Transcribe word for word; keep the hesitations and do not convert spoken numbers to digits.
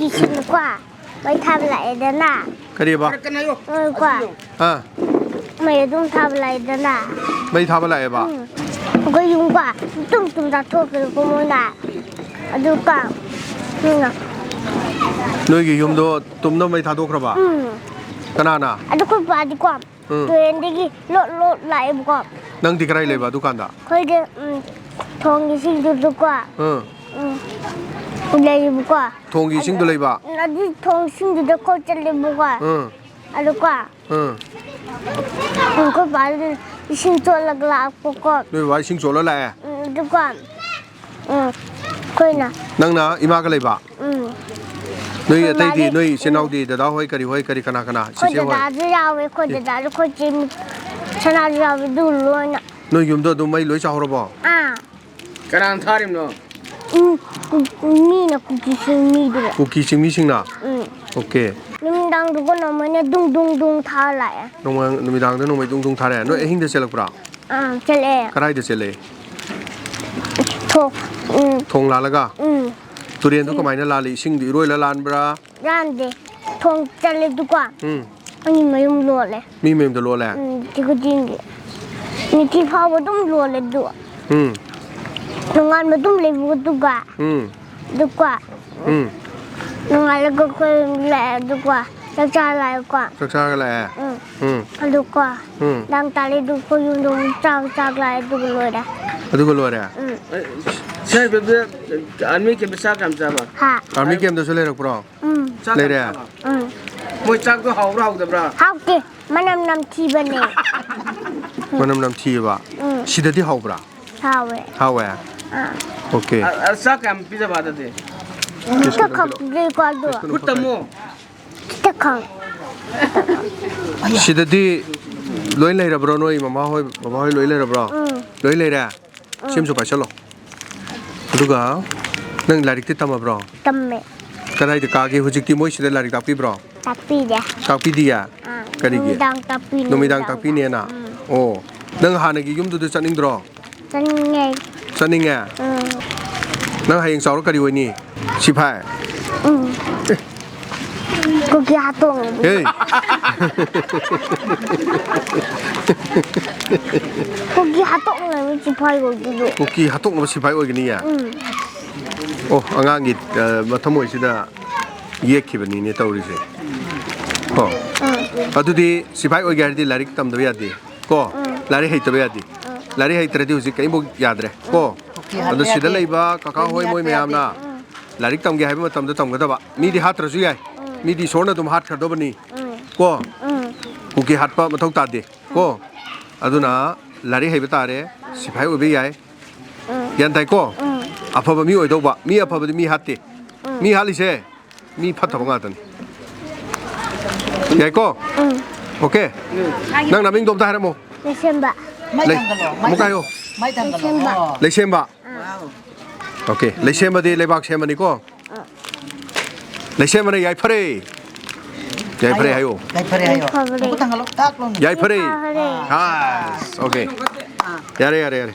ꯀꯤꯁꯤꯅꯀꯣ, ꯃꯩ ꯊꯥꯕ ꯂꯥꯛꯑꯦꯗꯅ꯫ ꯀꯔꯤꯕ? ꯎꯝ, ꯀꯣ꯫ ꯑꯥ꯫ ꯃꯩ ꯑꯗꯨꯝ ꯊꯥꯕ ꯂꯥꯛꯑꯦꯗꯅ꯫ ꯃꯩ ꯊꯥꯕ ꯂꯥꯛꯑꯦꯕ? ꯎꯝ꯫ ꯑꯩꯈꯣꯏ ꯌꯨꯝꯀꯣ, ꯇꯨꯝ ꯇꯨꯝ ꯆꯥꯊꯣꯛꯈ꯭ꯔꯦꯀꯣ ꯃꯣꯏꯅ꯫ ꯑꯗꯨꯒ, ꯎꯝ꯫ ꯅꯣꯏꯒꯤ ꯌꯨꯝꯗꯣ ꯇꯨꯝꯅ ꯃꯩ ꯊꯥꯗꯣꯛꯈ꯭ꯔꯕ? ꯎꯝ꯫ ꯀꯅꯥꯅ? ꯑꯗꯨ ꯑꯩꯈꯣꯏ ꯄꯥꯗꯤꯀꯣ, ꯎꯝ꯫ ꯇꯨꯔꯦꯟꯗꯒꯤ ꯂꯣꯠ ꯂꯣꯠ ꯂꯥꯛꯑꯦꯕꯀꯣ꯫ ꯅꯪꯗꯤ ꯀꯗꯥꯏ ꯂꯩꯕ ꯑꯗꯨꯀꯥꯟꯗ? ꯑꯩꯈꯣꯏꯗꯤ, ꯎꯝ, ꯊꯣꯡꯒꯤ ꯏꯁꯤꯡꯗꯨꯗꯀꯣ꯫ ꯎꯝ꯫ ꯎꯝ꯫ ꯂꯩꯌꯦꯕꯀꯣ꯫ ꯊꯣꯡꯒꯤ ꯏꯁꯤꯡꯗꯣ ꯂꯩꯕ? ꯑꯗꯨ ꯊꯣꯡ ꯏꯁꯤꯡꯗꯨꯗ ꯈꯣꯡ ꯆꯠꯂꯦꯕꯀꯣ꯫ ꯎꯝ꯫ ꯑꯗꯨꯀꯣ꯫ ꯎꯝ꯫ ꯎꯝ, ꯑꯩꯈꯣꯏ ꯄꯥꯗꯤ ꯏꯁꯤꯡ ꯆꯣꯠꯂꯒ ꯂꯥꯛꯄꯀꯣ꯫ ꯅꯣꯏ ꯕꯕꯥ ꯏꯁꯤꯡ ꯆꯣꯠꯂ ꯂꯥꯛꯑꯦ? ꯎꯝ, ꯑꯗꯨꯀꯣ꯫ ꯎꯝ꯫ ꯑꯩꯈꯣꯏꯅ꯫ ꯅꯪꯅ ꯏꯃꯥꯒ ꯂꯩꯕ? ꯎꯝ꯫ ꯅꯣꯏ ꯑꯩꯈꯣꯏ ꯑꯇꯩꯗꯤ, ꯃꯥꯗꯤ ꯅꯣꯏ ꯏꯆꯤꯟ ꯎꯝ꯫ ꯏꯅꯥꯎꯗꯤ, ꯗꯗꯥ ꯍꯣꯏ, ꯀꯔꯤ ꯍꯣꯏ, ꯀꯔꯤ ꯀꯅꯥ ꯀꯅꯥ? ꯑꯩꯈꯣꯏ ꯆꯤꯆꯦ ꯍꯣꯏ? ꯗꯗꯥꯁꯨ ꯌꯥꯎꯋꯦ, ꯑꯩꯈꯣꯏ ꯑꯦ꯫ ꯗꯗꯥꯁꯨ, ꯑꯩꯈꯣꯏ ꯆꯦ ꯁꯅꯥꯁꯨ ꯌꯥꯎꯋꯦ, ꯑꯗꯨ ꯂꯣꯏꯅ꯫ ꯅꯣꯏ ꯌꯨꯝꯗꯣ ꯑꯗꯨꯝ ꯃꯩ ꯂꯣꯏ ꯆꯥꯍꯧꯔꯕꯣ? ꯑꯥ꯫ ꯀꯅꯥꯅ ꯊꯥꯔꯤꯕꯅꯣ? ꯎꯝ, ꯎꯝ, ꯃꯤꯅ ꯀꯨꯀꯤ ꯆꯤꯡ ꯃꯤꯗꯨꯅ꯫ ꯀꯨꯀꯤ ꯆꯤꯡꯃꯤꯁꯤꯡꯅ? ꯎꯝ꯫ ꯑꯣꯀꯦ꯫ ꯅꯨꯃꯤꯗꯥꯡꯗꯨꯒ ꯅꯣꯡꯃꯩꯅ ꯗꯨꯡ ꯗꯨꯡ ꯗꯨꯡ ꯊꯥꯔ ꯂꯥꯛꯑꯦ꯫ ꯅꯣꯡꯃ-, ꯅꯨꯃꯤꯗꯥꯡꯗ ꯅꯣꯡꯃꯩ ꯗꯨꯡ ꯗꯨꯡ ꯊꯥꯔꯦ꯫ ꯅꯣꯏ ꯎꯝ꯫ ꯑꯍꯤꯡꯗ ꯆꯦꯜꯂꯛꯄ꯭ꯔꯥ? ꯑꯥ, ꯆꯦꯜꯂꯛꯑꯦ꯫ ꯀꯗꯥꯏꯗ ꯆꯦꯜꯂꯛꯏ? ꯊꯣꯡ, ꯎꯝ꯫ ꯊꯣꯡ ꯂꯥꯜꯂꯒ? ꯎꯝ꯫ ꯇꯨꯔꯦꯟꯗꯣ ꯎꯝ꯫ ꯀꯃꯥꯏꯅ ꯂꯥꯜꯂꯤ? ꯏꯁꯤꯡꯗꯣ ꯏꯔꯣꯏꯂ ꯂꯥꯟꯕ꯭ꯔꯥ? ꯂꯥꯟꯗꯦ꯫ ꯊꯣꯡ ꯆꯠꯂꯦ ꯑꯗꯨꯀꯣ꯫ ꯎꯝ꯫ ꯃꯤ ꯃꯌꯨꯝ ꯂꯣꯜꯂꯦ꯫ ꯃꯤ ꯃꯌꯨꯝꯗ ꯂꯣꯜꯂꯦ? ꯎꯝ, ꯅꯨꯡꯇꯤ ꯈꯨꯗꯤꯡꯒꯤ꯫ ꯅꯨꯡꯇꯤ ꯐꯥꯎꯕ ꯑꯗꯨꯝ ꯂꯣꯜꯂꯦ ꯑꯗꯨ꯫ ꯎꯝ꯫ ꯅꯣꯡꯉꯥꯟꯕ ꯑꯗꯨꯝ ꯂꯩꯕ ꯑꯗꯨꯒ꯫ ꯎꯝ꯫ ꯑꯗꯨꯀꯣ꯫ ꯎꯝ꯫ ꯅꯣꯡꯉꯥꯜꯂꯒ ꯑꯩꯈꯣꯏ ꯂꯥꯛꯑꯦ ꯑꯗꯨꯀꯣ꯫ ꯆꯥꯛ ꯆꯥꯔ ꯂꯥꯛꯑꯦꯀꯣ꯫ ꯆꯥꯛ ꯆꯥꯔꯒ ꯂꯥꯛꯑꯦ? ꯎꯝ꯫ ꯎꯝ꯫ ꯑꯗꯨꯀꯣ꯫ ꯎꯝ꯫ ꯅꯨꯡꯗꯥꯡ ꯇꯥꯔꯦ ꯑꯗꯨ ꯑꯩꯈꯣꯏ ꯌꯨꯝꯗ ꯑꯃꯨꯛ ꯆꯥꯛ ꯆꯥꯛ ꯂꯥꯛꯑꯦ ꯑꯗꯨꯒ ꯂꯣꯏꯔꯦ꯫ ꯑꯗꯨꯒ ꯂꯣꯏꯔꯦ? ꯎꯝ꯫ ꯁꯥꯔ, ꯕꯦꯕꯤ, ꯑꯥꯔꯃꯤ ꯀꯦꯝꯞꯇ ꯆꯥꯛ ꯌꯥꯝ ꯆꯥꯕ? ꯍꯥ꯫ ꯑꯥꯔꯃꯤ ꯀꯦꯝꯞꯇꯁꯨ ꯂꯩꯔꯛꯄ꯭ꯔꯣ? ꯎꯝ꯫ ꯆꯥꯛ ꯂꯩꯔꯦ? ꯌꯥꯝ ꯆꯥꯕ? ꯎꯝ꯫ ꯃꯣꯏ ꯆꯥꯛꯇꯣ ꯍꯥꯎꯕ꯭ꯔꯥ ꯍꯥꯎꯗꯕ꯭ꯔꯥ? ꯍꯥꯎꯇꯦ꯫ ꯃꯅꯝ ꯅꯝꯊꯤꯕꯅꯦ꯫ ꯃꯅꯝ ꯅꯝꯊꯤꯑꯕ? ꯎꯝ꯫ ꯁꯤꯗꯗꯤ ꯍꯥꯎꯕ꯭ꯔꯥ? ꯍꯥꯎꯋꯦ꯫ ꯍꯥꯎꯋꯦ? ꯑꯥ꯫ ꯑꯣꯀꯦ꯫ ꯑ, ꯑ, ꯆꯥꯛ ꯀꯌꯥꯝ ꯄꯤꯖꯕ ꯑꯗꯨꯗꯤ? ꯈꯤꯇ ꯈꯛ ꯄꯤꯖꯩꯀꯣ ꯑꯗꯣ꯫ ꯈꯨꯠ ꯇꯝꯃꯣ꯫ ꯈꯤꯇ ꯈꯛ꯫ ꯁꯤꯗꯗꯤ ꯂꯣꯏ ꯂꯩꯔꯕ꯭ꯔꯣ? ꯅꯣꯏ ꯃꯃꯥ ꯍꯣꯏ, ꯕꯕꯥ ꯍꯣꯏ ꯂꯣꯏ ꯂꯩꯔꯕ꯭ꯔꯣ? ꯎꯝ꯫ ꯂꯣꯏ ꯂꯩꯔꯦ? ꯎꯝ꯫ ꯁꯤꯝꯁꯨ ꯄꯥꯏꯁꯜꯂꯣ꯫ ꯑꯗꯨꯒ ꯅꯪ ꯂꯥꯏꯔꯤꯛꯇꯤ ꯇꯝꯃꯕ꯭ꯔꯣ? ꯇꯝꯃꯦ꯫ ꯀꯗꯥꯏꯗ ꯀꯥꯒꯦ? ꯍꯧꯖꯤꯛꯇꯤ ꯃꯣꯏ ꯁꯤꯗ ꯂꯥꯏꯔꯤꯛ ꯇꯥꯛꯄꯤꯕ꯭ꯔꯣ? ꯇꯥꯛꯄꯤꯗꯦ꯫ ꯇꯥꯛꯄꯤꯗꯤꯌꯦ? ꯑꯥ, ꯀꯔꯤꯒꯤ? ꯅꯨꯃꯤꯗꯥꯡ ꯇꯥꯛꯄꯤꯅꯦ, ꯅꯨꯃꯤꯗꯥꯡ ꯅꯨꯃꯤꯗꯥꯡꯗ꯫ ꯇꯥꯛꯄꯤꯅꯦꯅ? ꯎꯝ꯫ ꯑꯣ꯫ ꯅꯪ ꯍꯥꯟꯅꯒꯤ ꯌꯨꯝꯗꯨꯗ ꯆꯠꯅꯤꯡꯗ꯭ꯔꯣ? ꯆꯠꯅꯤꯡꯉꯦ꯫ ꯆꯠꯅꯤꯡꯉꯦ? ꯎꯝ꯫ ꯅꯪ ꯍꯌꯦꯡ ꯆꯥꯎꯔ ꯀꯔꯤ ꯑꯣꯏꯅꯤ? ꯁꯤꯐꯥꯏ? ꯎꯝ꯫ ꯀꯨꯀꯤ ꯍꯥꯠꯇꯣꯛꯅꯕ꯫ ꯍꯦ꯫ ꯀꯨꯀꯤ ꯍꯥꯠꯇꯣꯛꯅꯕ ꯁꯤꯐꯥꯏ ꯑꯣꯏꯗꯣꯏꯅꯦ꯫ ꯀꯨꯀꯤ ꯍꯥꯠꯇꯣꯛꯅꯕ ꯁꯤꯐꯥꯏ ꯑꯣꯏꯒꯅꯤꯌꯦ? ꯎꯝ꯫ ꯑꯣ, ꯑꯉꯥꯡꯒꯤ, ꯑ, ꯃꯊꯃꯣꯏꯁꯤꯗ ꯌꯦꯛꯈꯤꯕꯅꯤꯅꯦ ꯇꯧꯔꯤꯁꯦ꯫ ꯀꯣ? ꯎꯝ꯫ ꯑꯗꯨꯗꯤ ꯁꯤꯐꯥꯏ ꯑꯣꯏꯒꯦ ꯍꯥꯏꯔꯗꯤ ꯂꯥꯏꯔꯤꯛ ꯇꯝꯗꯕ ꯌꯥꯗꯦ꯫ ꯀꯣ? ꯎꯝ꯫ ꯂꯥꯏꯔꯤꯛ ꯍꯩꯇꯕ ꯌꯥꯗꯦ꯫ ꯎꯝ꯫ ꯂꯥꯏꯔꯤꯛ ꯍꯩꯇ꯭ꯔꯗꯤ ꯍꯧꯖꯤꯛ ꯀꯔꯤꯝꯐꯥꯎ ꯌꯥꯗ꯭ꯔꯦ꯫ ꯀꯣ? ꯀꯨꯀꯤ ꯍꯥꯠꯄ ꯑꯗꯣ ꯁꯤꯗ ꯌꯥꯗꯦ꯫ ꯂꯩꯕ ꯀꯀꯥ ꯍꯣꯏ ꯃꯣꯏ ꯃꯌꯥꯝꯅ ꯎꯝ꯫ ꯂꯥꯏꯔꯤꯛ ꯇꯝꯒꯦ ꯍꯥꯏꯕ ꯃꯇꯝꯗ ꯇꯝꯒꯗꯕ꯫ ꯃꯤꯗꯤ ꯍꯥꯠꯇ꯭ꯔꯁꯨ ꯌꯥꯏ꯫ ꯎꯝ꯫ ꯃꯤꯗꯤ ꯏꯁꯣꯔꯅ ꯑꯗꯨꯝ ꯍꯥꯠꯈ꯭ꯔꯗꯕꯅꯤ꯫ ꯎꯝ꯫ ꯀꯣ? ꯎꯝ꯫ ꯀꯨꯀꯤ ꯍꯥꯠꯄ ꯃꯊꯧ ꯇꯥꯗꯦ꯫ ꯀꯣ? ꯑꯗꯨꯅ ꯂꯥꯏꯔꯤꯛ ꯍꯩꯕ ꯇꯥꯔꯦ, ꯁꯤꯐꯥꯏ ꯑꯣꯏꯕ ꯌꯥꯏ꯫ ꯎꯝ꯫ ꯒ꯭ꯌꯥꯟ ꯇꯥꯏꯀꯣ? ꯎꯝ꯫ ꯑꯐꯕ ꯃꯤ ꯑꯣꯏꯗꯧꯕ꯫ ꯃꯤ ꯑꯐꯕꯗꯤ ꯃꯤ ꯍꯥꯠꯇꯦ꯫ ꯎꯝ꯫ ꯃꯤ ꯍꯥꯠꯂꯤꯁꯦ ꯃꯤ ꯐꯠꯇꯕ ꯉꯥꯛꯇꯅꯤ꯫ ꯌꯥꯏꯀꯣ? ꯎꯝ꯫ ꯑꯣꯀꯦ? ꯅꯪ ꯅꯃꯤꯡꯗꯣ ꯑꯝꯇ ꯍꯥꯏꯔꯝꯃꯣ꯫ ꯂꯩꯁꯦꯝꯕ꯫ ꯃꯩ ꯂꯩ-, ꯊꯥꯡꯒꯠꯂꯣ, ꯃꯩ ꯑꯃꯨꯛꯀ ꯍꯥꯏꯌꯣ꯫ ꯊꯥꯡꯒꯠꯂꯣ꯫ ꯂꯩꯁꯦꯝꯕ꯫ ꯑꯣ꯫ ꯂꯩꯁꯦꯝꯕ꯫ ꯑꯥ꯫ ꯑꯣꯀꯦ, ꯂꯩꯁꯦꯝꯕꯗꯤ ꯂꯩꯕꯥꯛ ꯁꯦꯝꯕꯅꯤꯀꯣ? ꯑꯥ꯫ ꯂꯩꯁꯦꯝꯕꯅ ꯌꯥꯏꯐꯔꯦ꯫ ꯌꯥꯏꯐꯔꯦ ꯍꯥꯏꯌꯣ꯫ ꯌꯥꯏꯐꯔꯦ ꯍꯥꯏꯌꯣ꯫ ꯌꯥꯏꯐꯔꯦ꯫ ꯃꯈꯨꯠ ꯊꯥꯡꯒꯠꯂꯣ, ꯇꯥꯛ ꯂꯥꯎꯅ꯫ ꯌꯥꯏꯐꯔꯦ꯫ ꯌꯥꯏꯐꯔꯦ꯫ ꯑꯥ, ꯑꯣꯀꯦ꯫ ꯑꯥ꯫ ꯌꯥꯔꯦ, ꯌꯥꯔꯦ, ꯌꯥꯔꯦ꯫